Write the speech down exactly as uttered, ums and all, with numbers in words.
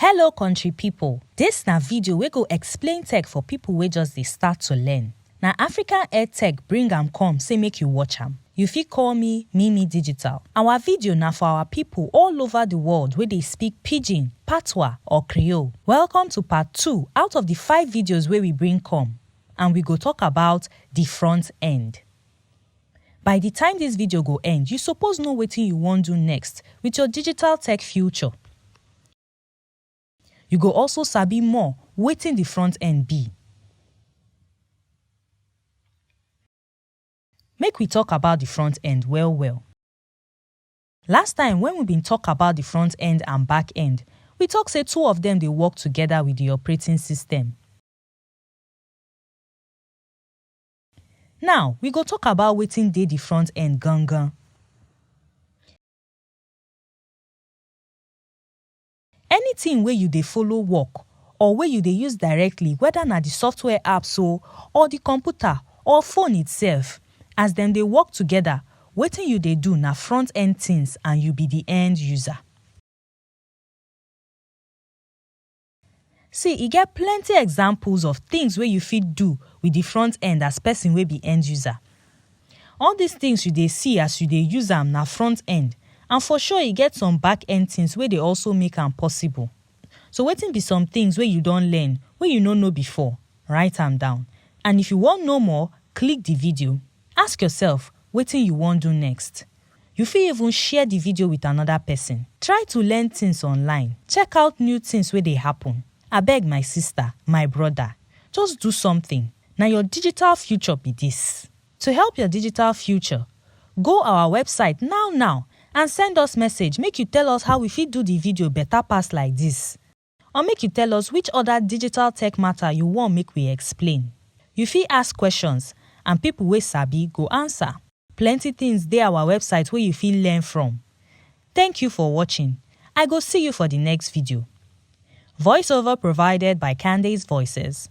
Hello, country people. This na video wey go explain tech for people wey just dey start to learn. Na African Ed Tech bring am come say make you watch am. You fit call me Mimi Digital. Our video na for our people all over the world wey dey speak Pidgin, Patois, or Creole. Welcome to part two out of the five videos wey we bring come, and we go talk about the front end. By the time this video go end, you suppose know wetin you wan do next with your digital tech future. You go also sabi more wetin the front end be. Make we talk about the front end well well. Last time when we been talk about the front end and back end, we talk say two of them dey work together with the operating system. Now, we go talk about wetin dey the front end gangan. Anything wey you dey follow work or wey you dey use directly, whether na the software app so, or the computer or phone itself, as dem dey work together, wetin you dey do na front end things and you be the end user. See, e get plenty examples of things wey you fit do with the front end as person wey be end user. All these things you dey see as you dey use am na front end, and for sure e get some back end things wey dey also make am possible. So wetin be some things wey you don learn wey you no know before? Write am down. And if you wan know more, click the video. Ask yourself wetin you wan do next. You fit even share the video with another person. Try to learn things online. Check out new things wey dey happen. Abeg, my sister, my brother, just do something. Na your digital future be this. To help your digital future, go our website now now and send us message make you tell us how we fit do the video better pass like this. Or make you tell us which other digital tech matter you wan make we explain. You fit ask questions and people wey sabi go answer. Plenty things dey our website wey you fit learn from. Thank you for watching. I go see you for the next video. Voiceover provided by Candace Voices.